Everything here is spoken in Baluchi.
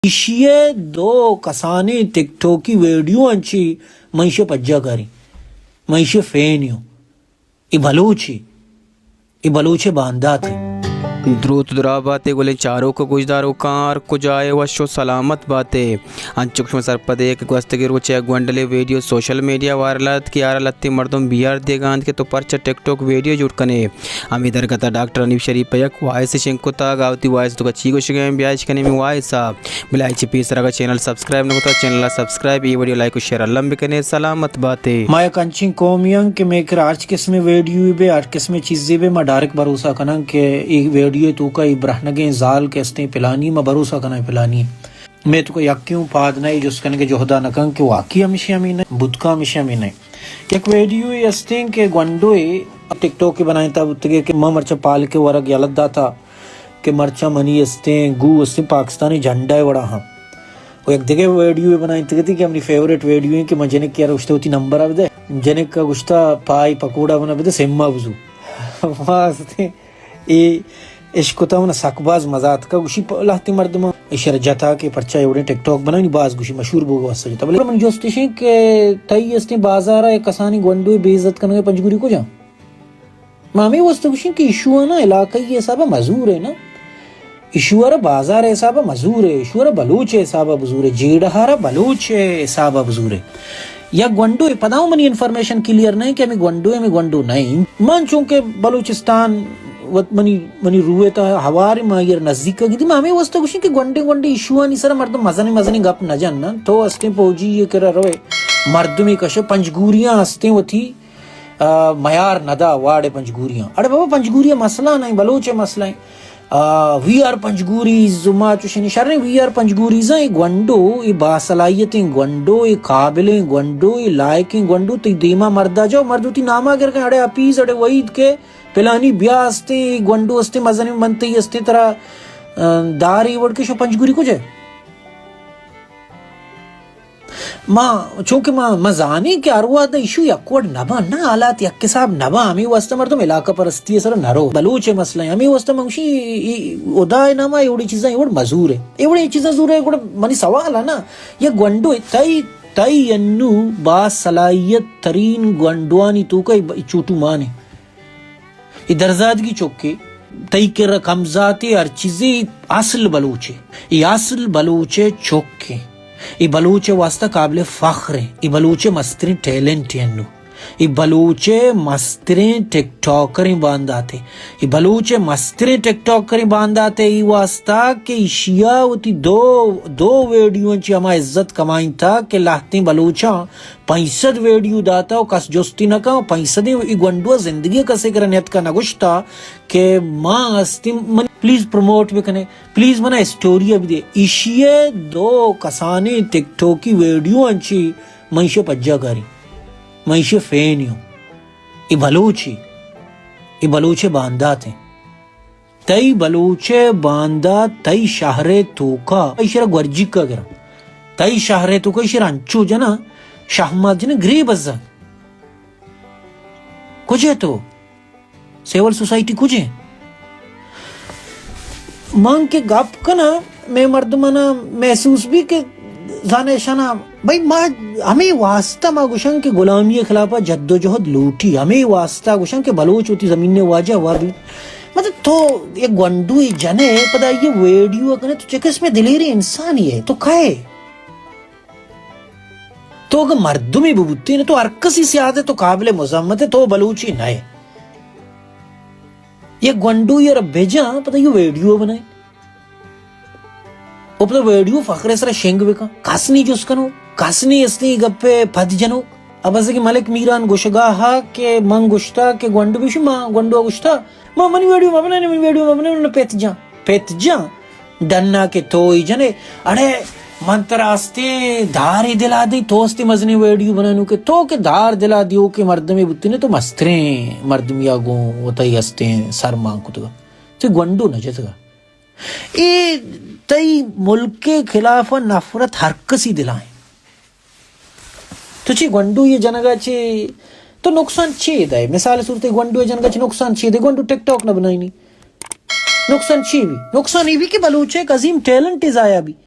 ایشی ءِ دو کسانیں ٹک ٹوکی ویڈیو انچی من ایشی ءِ پجا کاریں، من ایشی ءِ فین یوں۔ اے بلوچے، اے بلوچ ءِ باندات اِنت۔ دروت دراہ بات ئے گلیں چاروک ءُ گوشداروکاں، ہر کجا ئے وش ءُ سلامت بات ئے۔ انچو کہ شما سرپد ئے کہ گوستگیں روچ ءَ یک گونڈلیں ویڈیو سوشل میڈیا ءَ وائرل اَت کہ آرا لہتیں مردم بیہار دیگ ءَ اَنت کہ تو پرچا ٹک ٹوک ویڈیو جوڑ کن ئے۔ ہمے درگت ءَ ڈاکٹر حنیف شریف ءَ یک وائس شنگ کتگ، آ وتی وائس ءِ توکا چی گوشگ ءَ اِنت، بیا اشکنیں ہمے وائس ءَ۔ بلے آئی چہ پیسر اگاں چینل سبسکرائب نہ کتگ، چینل ءَ سبسکرائب، اے ویڈیو لائک ءُ شیئر الم بکن ئے۔ سلامت بات ئے۔ ما یک انچیں قومے آں کہ مئے کرا ہر قسمیں ویڈیوے بہ، ہر قسمیں چیزے بہ، ما ڈائریکٹ بھروسہ کناں کہ اے ویڈیو ءِ توکا اے برہنگیں زال کہ استیں پلانی، ما بھروسہ کناں پلانی۔ مئے توکا یکے اوں پاد نہ اے جست کنگ ءِ جہد ءَ نہ کن کہ واقعی ہمیشی ہمے نہ، بوت کنت ہمیشی ہمے نہ۔ یک ویڈیوے استیں کہ گونڈوے ٹک ٹوکے بنائینتا بوتگے کہ ما مرچاں پالک ءِ ورگ یلہ داتا کہ مرچاں منی استیں گو استیں پاکستانی جھنڈا ءِ وڑا ہاں۔ و یک دگہ ویڈیوے بنائینتگتی کہ منی فیوریٹ ویڈیو ایں کہ من جنک ءَ را گوشتا وتی نمبر ءَ بدے، جنک ءَ گوشتا پائی پکوڑا منا بدے، سم ءَ بزو۔ ما استیں اے اشکتا، منا سک باز مزہ آتکا۔ گوشی پ-، لہتیں مردماں ایشی ءَ را جتا کہ پرچا اے وڑیں ٹک ٹوک بنائینی، باز گوشی مشہور بوگ ءِ واسطہ جتا۔ بلے من جست اش ایں کہ تئی استیں بازار ءَ یک کسانیں گونڈوے بے عزت کنگ ءِ پنجگوری کجا؟ ما ہمے واسطہ گوشیں کہ ایشو ءَ نا علاقائی حساب ءَ مزور ئے نا، ایشو ءَ را بازار ءِ حساب ءَ مزور ئے، ایشو ءَ را بلوچ ءِ حساب ءَ بزور ئے، جیڑہ ءَ را بلوچ ءِ حساب ءَ بزور ئے۔ یا گونڈو ئے، پدا ہوں منی انفارمیشن کلیئر نہ ایں کہ ہمے گونڈو ئے، ہمے گونڈو نہ ایں۔ من چونکہ بلوچستان وت منی، منی روح ءِ تہا ہوار ایں، ما آئی ءَ را نزیک ءَ گندیں۔ ما ہمے واسطہ گوشیں کہ گونڈیں گونڈیں ایشوانی سرا مردم مزنیں مزنیں گپ نہ جنن۔ تو استیں پوجی ءِ کرا روئے، مردمے کشے، پنجگوریاں استیں وتی آ، میار ندا واڑ ءِ پنجگوریاں۔ اڑے بابا، پنجگوری ءِ مسئلہ نہ ایں، بلوچ ءِ مسئلہ ایں۔ آ، وی آر پنجگوریز، ما چوشیں شریں وی آر پنجگوریزاں، اے گونڈو، اے باصلاحیتیں گونڈو، اے قابلیں گونڈو، اے لائقیں گونڈو، تئی دیما مردا جو، مرد وتی ناما گر کن، اڑے حفیظ، اڑے وحید کہ پلانی بیا استیں، اے گونڈو استیں، مزنیں من تئی استیں ترا، آ، دار اے وڑ کہ شو پنجگوری کجے؟ ما، چونکہ ما، ما زانیں کہ ہر وہد ایشو یک وڑ نہ باں، نہ حالات یک حساب نہ باں، ہمے واسطہ مردم علاقہ پرستی ءِ سرا نہ رو۔ بلوچ ءِ مسئلہ ایں، ہمے واسطہ من گوشیں اے، اے ہدا ءِ نام ءَ اے وڑیں چیزاں اے وڑ مزور ایں۔ اے وڑیں چیزاں زور ایں، گڑا منی سوال ایں نا، یک گونڈو تئی، تئی انو با صلاحیت ترین گونڈوانی توکا اے ب-، اے چوٹو مان ایں۔ اے درزادگی چکے، تئی کرا کم ذاتے، ہر چیزے، اصل بلوچے۔ اے اصل بلوچے چکے۔ اے بلوچے واسطہ قابل فخر ایں۔ اے بلوچے مستریں ٹیلنٹ ایں انو۔ اے بلوچے مستریں ٹک ٹاکریں بانداتے۔ اے بلوچے مستریں ٹک ٹاکریں بانداتے۔ اے واسطہ کہ ایشیا وتی دو، دو ویڈیو انچی ہما عزت کمائیں تھا کہ لہتیں بلوچاں پنچ سد ویڈیو داتا و کس جستی نہ کن، پنچ سدیں۔ اے گونڈو ءَ زندگی ءَ کسے کرا نیتکا نہ گوشتا کہ ما ہستیں، من پلیز پروموٹ بکنے، پلیز منا اسٹوری ءَ بدے۔ ایشی ءِ دو کسانیں ٹک ٹوکی ویڈیو انچی من ایشی ءِ پجا کاریں، من ایشی ءِ فین یوں۔ اے بلوچے، اے بلوچ ءِ باندات ایں۔ تئی بلوچ ءِ باندات تئی شہر ءِ توکا، ایشرا گورجیکا گراں۔ تئی شہر ءِ توکا ایشرا انچو جناں، شہمات جناں، گریب بزاں۔ کجے تو؟ سول سوسائٹی کجے؟ من کہ گپ کناں، مئے مردمانا محسوس بی کہ زانے شنا، بھئی، ما ہمے واسطہ ما گوشاں کہ غلامی ءِ خلاف ءَ جدوجہد لوٹی، ہمے واسطہ گوشاں کہ بلوچ وتی زمین ءِ واجہ ہوا بی۔ مطلب، تو یک گونڈوے جنے، پدا آئی ءِ ویڈیو کنے، تو چہ قسم دلیریں انسانے ئے؟ تو کئے؟ تو اگہ مردمے ببوتین، تو ہر کسی سیاد ئے، تو قابل مذمت ئے، تو بلوچے نئے۔ یک گونڈوے را بجاں، پدا آئی ءِ ویڈیو بنائیں۔ و پدا ویڈیو فخر ءِ سرا شنگ بکن۔ کس نی جست کنوک، کس نی استیں اے گپ ءِ پد جنوک۔ اب از کہ ملک میران گوشگا ہا کہ من گوشتا کہ گونڈو بشی، ما گونڈو گوشتا، ما منی ویڈیو مبنائیں، منی ویڈیو مبنائیں، پت جاں، پت جاں۔ ڈنا کہ تو ای جنے، اڑے من ترا استیں دارے دلا دیں، تو استیں مزنیں ویڈیو بنائینوکے، تو کہ دار دلا دیوکیں مردمے بوتینے، تو مستریں مردمیا گوں وتئی استیں سر مان کتگا۔ تو گونڈو نہ جتگا۔ اے تئی ملک ءِ خلاف ءَ نفرت ہر کسی دلا ایں۔ تو چی گونڈو ءِ جنگا چی، تو نقصان چی دئے؟ مثال صورت گونڈو ءِ جنگا چی نقصان چی دئے؟ گونڈو ٹک ٹاک نہ بنائینی۔ نقصان چی بی؟ نقصان اے بی کہ بلوچ ءِ یک عظیم ٹیلنٹ ضائع بی۔